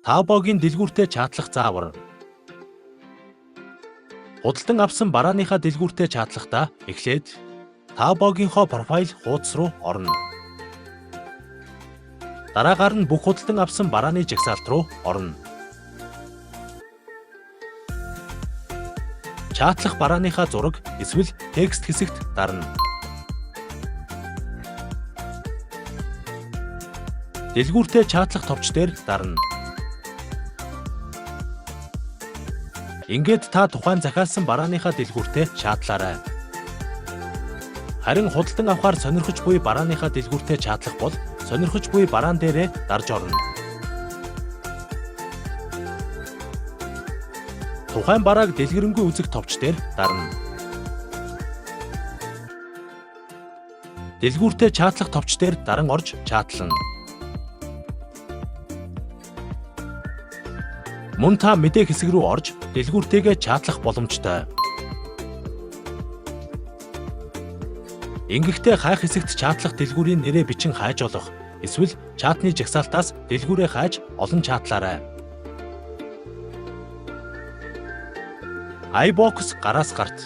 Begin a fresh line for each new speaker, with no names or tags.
Taobao-гийн дэлгүүртээ чатлах заавар. Худалдан авсан барааныхаа дэлгүүртээ чатлахдаа эхлээд Taobao-гийнхоо профайл хуудас руу орно. Дараагаар нь бүх худалдан авсан барааны жагсаалт руу орно. Чатлах барааныхаа зураг эсвэл текст хэсэгт дарна. Дэлгүүртээ чатлах товч дээр дарна. Ингээд та тухайн захиалсан барааныхаа дэлгүүртээ чатлаарай. Харин худалдан авахар сонирхож буй барааныхаа дэлгүүртээ чатлах бол сонирхож буй бараан дээрээ дарж орно. Тухайн барааг дэлгэрэнгүй үзэх товч дээр дарна. Дэлгүүртээ чатлах товч дээр даран орж чатлана. Мөн та мэдээ хэсэг рүү орж дэлгүүртэйгээ чатлах боломжтой. Ингэхдээ хайх хэсэгт чатлах дэлгүүрийн нэрээ бичин хайж олох эсвэл чатны жагсаалтаас дэлгүүрээ хайж олон чатлаарай. iBox гараас гарт.